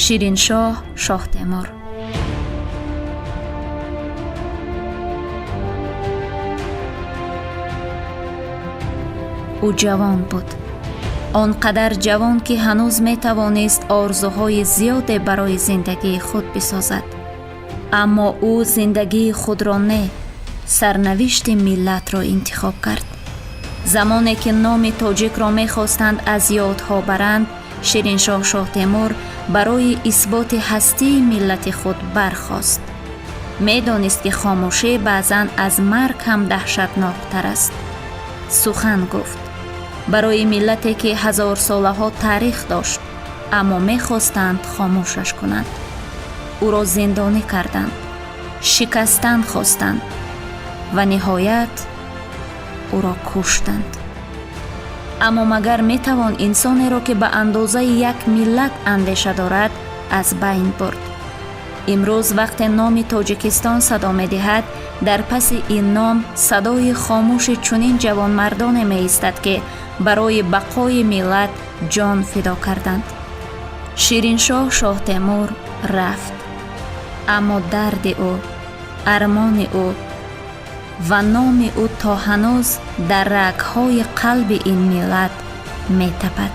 Шириншоҳ Шоҳтемур. Ӯ ҷавон буд, он қадар ҷавон, ки ҳанӯз метавонист орзуҳои зиёде барои зиндагии худ бисозад. Аммо ӯ зиндагии худро не, сарнавишти миллатро интихоб кард. Замоне ки номи тоҷикро мехостанд аз ёдҳо баранд, Шириншоҳ Шоҳтемур барои исботи ҳастии миллати худ бархост. Медонист, ки хомӯшӣ баъзан аз марг ҳам даҳшатноктар аст. Сухан гуфт барои миллате, ки ҳазорсолаҳо таърих дошт, аммо мехостанд хомӯшаш кунанд. Ӯро зиндонӣ карданд, шикастан хостанд ва ниҳоят ӯро куштанд. Аммо магар метавон инсонеро, ки ба андозаи як миллат андеша дорад, аз байн бурд? Имрӯз вақте номи Тоҷикистон садо медиҳад, дар паси ин ном садои хомӯши чунин ҷавонмардоне меистад, ки барои бақои миллат ҷон фидо карданд. Шириншоҳ Шоҳтемур рафт, аммо дарди ӯ, армони ӯ ва номи ӯ то ҳанӯз дар рагҳои қалби ин миллат метапад.